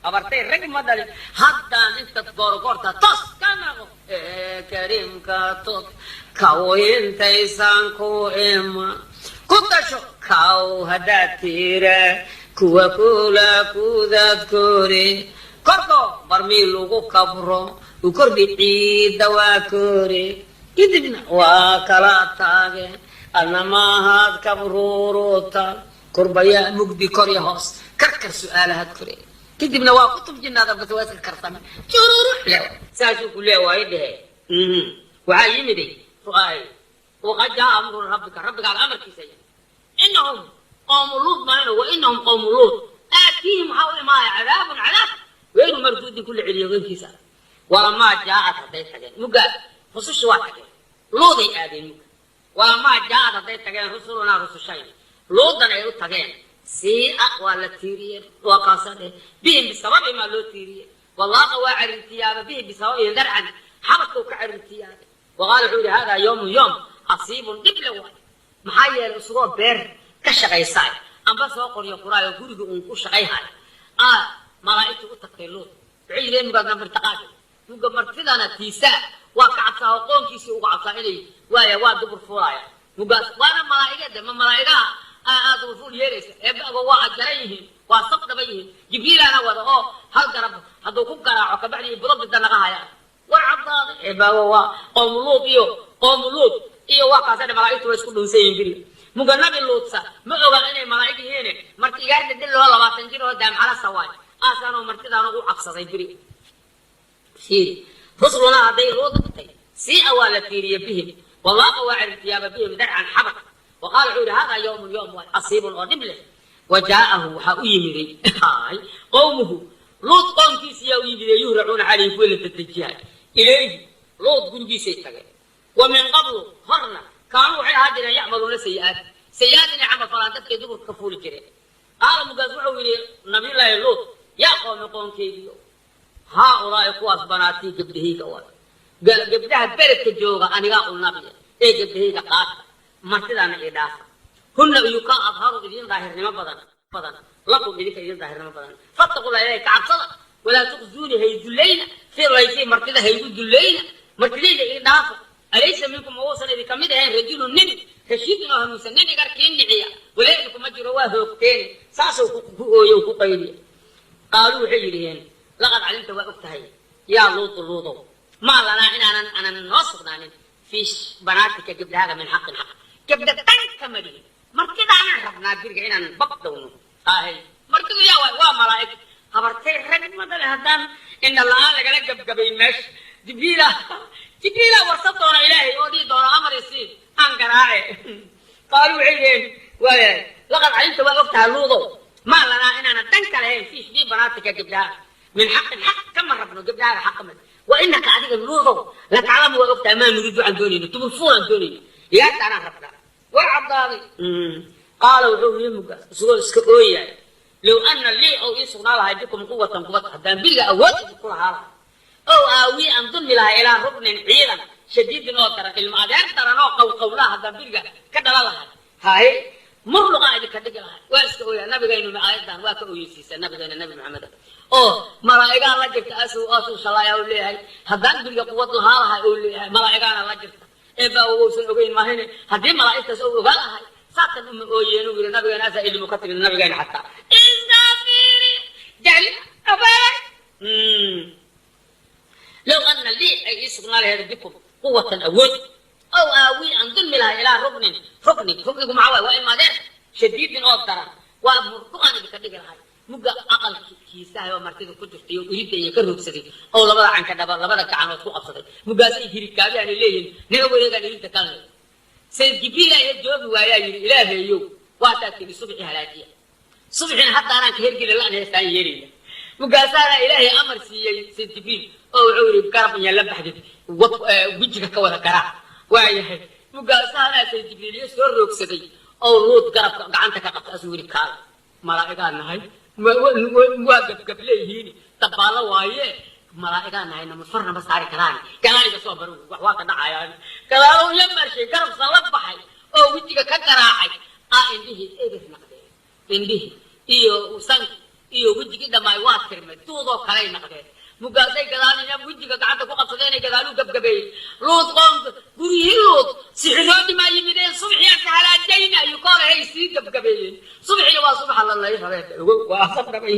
Abartay rag ma dhalin. Haddaan inta goorgoorta toos ka naqo ee kariimka tod kaw intaysaan ku ima ku dasho kaw haddaad tiira kuwa kula kudaad kore korko barmiil ugu kabro u kordhi ciidda waa kore, kadibna waa kala taageen adna maahaad kabruuruta korbayaa mugdi korya hoos karkar su-aalahaad kore, kadibna waa kutub jinaada bas waa iska kartame jururux le saasuu ku leewaay dhehe. Waxaa yimiday ru'aay waqad jaa amru rabbika, rabbigaaga amarkiisa yimid. Inahum qowmu Luut maayno, wa inahum qowmu Luut aatiihim waxaa u imaaya cadaabun cadaab weynu marduudin ku la celiyo ogankiisa. Walamaa jaacat hadday tageen mugga rususha waa tageen, Luuday aadeen mugga. Walamaa jaacat hadday tageen rusulunaa rusushayn Luudan ay u tageen, siia waa la tiiriyey, waa kaasa dheh bihim bisababi maa loo tiiriyey. Walaaqa waa carirtiyaaba bihim bisababihim darcan xabadkau ka carirtiyaaba. Waqaala wuxuu yihi haadaa yawmun yoom casiibun dhib le waay. Maxaa yeelay isagoo beer ka shaqaysaay amba soo qoryo kuraayo guriga uun ku shaqayhayo aa malaa'igtu u tagtay Luud. Waxay yidheen mugaadna martaqaadi muga martidana tiisaa waa ka cabsaa oo qoonkiisii uga cabsaa inay waaya waa dubur fuulaya mugaas waana malaa'igada ma malaa'igaha aa dubur fuul yeelaysa eebago waa ajaran yihiin, waa sab dhaban yihiin. Jibriilaana wada oo hal garab hadduu ku garaaco kabacdi budo bida naga hayaan war cabdaaday eebaago waa qowmu Luud iyo qowmu Luud iyo waa kaasa malaa'igtu waa isku dhunsan yihiin beriga. Muga nabi Luudsa ma oga inay malaa'ig yihiin marti igaarda dhiloo 20 jir oo daamcala sawaay aasaanoo martidaana u cabsaday beriga. Fiiri rusulunaa hadday Luud tagtay, siia waa la tiiriye bihim, walaaqa waa carirtiyaaba bihim darcan xabad. Wa qaala wuxuu yidhi haadaa yawmun yoom waay casiibun oo dhib leh. Wa jaa'ahu waxaa u yimiday qowmuhu Luud qoomkiisiyaa u yimiday yuhracuuna calayhi kuwa la dedejiyahay ilayhi Luud gurigiisay tageen. Wa min qablu horna kaanuu waxay ahaa jireen yacmaluuna sayi'aat sayi'aat inay camal falaan dadkay duburka ka fuuli jireen. Qaala mugaas wuxuu yidhi nabiyullaahi Luud yaa qoomi qoonkeygiyo haa ulaa'i kuwaas banaatii gabdhahayga waay, gabdhaha beledka jooga anigaa u nabiya ee gabdhahayga qaata martidaana ii dhaafa. Hunna iyukaa adharu idiin daahirnimo badan badan lakum idinka idiin daahirnimo badan, fattaqullah ilaahay ka cabsada, walaa tuqzuuni haydullayna fii layfi martida haygu dullayna martidayda ii dhaafa. Alaysa minkum ma uusan idinka mid ahayn rajulun nin rashiidun oo hanuunsan nin igarkiin dhiciya walaa idinkuma jiro waa hoogteene saasuu ku ooye ku qayliya. Qaaluu waxay yidhiheen laqad calimta waa og tahay yaa Luudu Luudow maa lanaa inaanan anan noo sugnaanin fii banaatika gabdhahaaga min xaqin xaq gabdha tan kama lihin martidaanaan rabnaa biriga inaan bab dhowno ahay martidu yaa waay waa malaa'ig. Habartay rag madale haddaan indha la-aan lagala gabgabayn meesha Jibriila Jibriila warsan doona ilaahay oo dhihi doona amar isii aan garaace. Qaaluu waxay yidhaheen waayahay laqad calimta waa og tahay Luudow maa lanaa inaanan dhan ka lahayn fii banaatika gabdhaha min xaqin xaq kama rabno gabdhahaaga xaq kama wa inaka adiga Luudow la taclamu waa og tahay maa nuriidu aan doonayno dubur fuul aan doonayno yaartaanaan rabnaa war cabdaaday. Qaala wuxuu yidhi muga isagoo iska ooyahay low ana lii ou ii sugnaa lahay bikum quwatan quwad haddaan biriga awood idinku lahaa lahay ow aawii aan dulmi lahay ilaa ruknin ciidan shadiidin oo daran ilmo adeer daran oo qowqowlaha haddaan biriga ka dhalan lahay haye murluqaa idinka dhigi lahay. Waa iska ooyaa nabigaynu aayadan waa ka ooyeysiisa nabigeena nabi Maxamed oo malaa'igaa la jirta asuu asuu shalaaya uu leeyahay haddaan biriga quwad lahaa lahay uu leeyahay malaa'igaana la jirta eebaa uusan ogeyn maahine haddii malaa'igtaas uu ogaan lahay saatan uma ooyeen uu yidhi nabigeena asaa ilmu ka timid nabigeena xataa istaafiri jahli abaay. Low ana lii ay ii sugnaa laheed bikum quwatan awood ow aawii aan dulmi lahay ilaa ruknin rukni ruknigu maxaa waay waa ilmaadeer shadiidin oo daran waa murduqaan idinka dhigi lahay. Mugga aqalkiisahay oo martida ku jirtay oo iridda iyo ka roogsaday oo labada canka dhaba labada gacanood ku qabsaday muggaasay hirikaabiyaanay leeyihin naga wareegaan iridda kalne. Sayid Jibriil ayaa joogi waayaa yidhi ilaahayow waataa tiri subxi halaajiya subxina haddaanaan ka hergeli la'an heestaan yeelayna. Mugaasaana ilaahay amar siiyey sayid Jibriil oo wuxuu yidhi garab iyaa la baxdid wejiga ka wada garaac waayahay. Mugaasaana sayid Jibriil iyo soo roogsaday oo Luud garabka gacanta ka qabta asuu yidhi kaala malaa'igaa nahay waa gabgab leeyihiin dabaallo waaye malaa'igaa nahay nama farna ma saari karaan gadaaliga soo bar wax waa ka dhacayaan gadaalow iyo marshay garabsa la baxay oo wejiga ka garaacay aa indhihii eber naqdeen indhihii iyo sanki Iyo wejigii dhammaay waa tirmay, duudoo kalay naqdeen. Mugaasay gadaalina wejiga gacanta ku qabsadeenay gadaaluu gabgabeeyey. Luud qoom guryihii Luud sixiroodi maa yimideen, subxii aan ka halaajayna ayuu ka horahay sii gabgabeeyeen. Subxina waa subaxa la lay rabeen, ogow waa sabdhabay.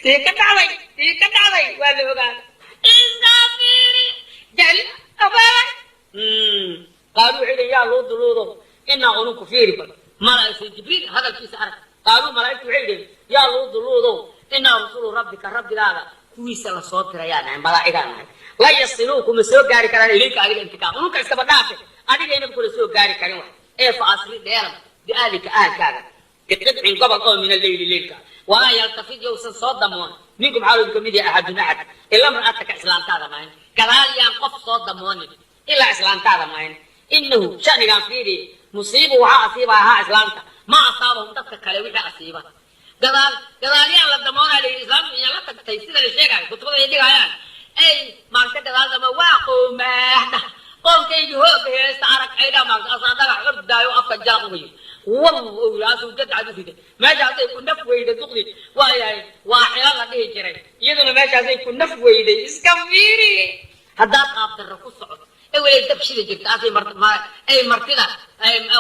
Tii ka dhacday, tii ka dhacday waa la ogaaday. Iskafiiri jahli abaabay. Qaaluu waxay yihi, yaa Luudu, Luudow, inaa ununku fiiri bal malaa'igta Jibriil hadalkiisa arag. Qaaluu malaa'igtu waxay yidheen, yaa Luudu, Luudow, inaa rusulu rabbika, rabbigaada kuwiisa lasoo dirayaa nahay, malaa'igaa nahay. La yasiluu kuma soo gaari karaan ilayka adiga intiqaam, ununka iskaba dhaafe, adigaynaba kula soo gaari karin wax. Ee fa asri dheeran biahlika, ahalkaaga, biqidcin gobol oo min alleyli leylka, walaa yaltafid yowsan soo damoon minkum xaaluu kamid yahay axadun axad ila mra'ataka, islaamtaada maahin. Gadaal yaan qof soo damoonin ilaa islaamtaada maahin. Inahu shanigaan fiiri, musiibu waxaa asiiba ahaa islaamta ma asaabahum dadka kale wixii asiiba. Gadaal gadaalyaan la damoonaa la yidhi, islaamtu iyaa la tagtay sida la sheegaayo kutubada ay dhigayaan. Ay maarta gadaal dama waa qowmaahda, qoomkaygii hooga heesta arag aydha maarta asaa dhagax ordaayo afka jalaq uga yiri wal uu yidhi, asuu jadcad u riday meeshaasay ku naf weyday duqdi. Waayahay, waa xilo la dhihi jiray iyaduna meeshaasay ku naf weyday. Iska fiiri haddaad qaabdarro ku socoto ee walay dabshida jirta asay ay martida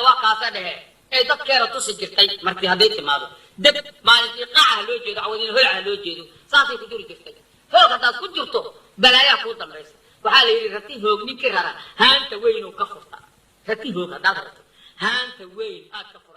waa kaasa dhehe ee dadkeeda tusi jirtay. Marti hadday timaado deb maalintii qaaca ha loo jeedo, cawadina holca ha loo jeedo, saasay ku jiri jirtay. Hoog haddaad ku jirto balaayaa kuu dambaysa. Waxaa la yidhi rati hoog ninkii rara haanta weyn oo ka furta. Rati hoog haddaad rarto haanta weyn aad ka furta.